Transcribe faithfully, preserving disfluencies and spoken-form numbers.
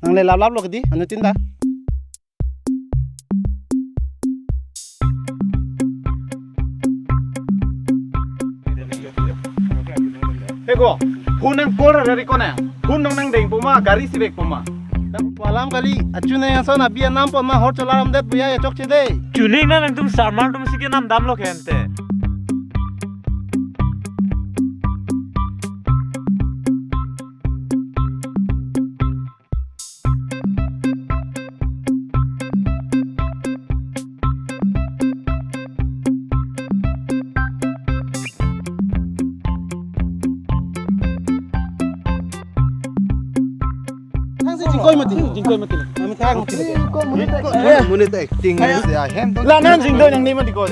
Nangle laplaplo kedi, anuttin ta. Heko, phone nang call ra ri kona. Phone nang nangdeng poma, gari sibek poma. Nang alam kali, achu nang ason abi anam poma hor cholaram det puya ya chokche de. Chuning na nangtum sarmar tum si kenam damlo kente. Thang si jingkoi mati, jingkoi mati. Kami thang mati. Monit acting si ahem. La nan jingdoi nangli mati koi.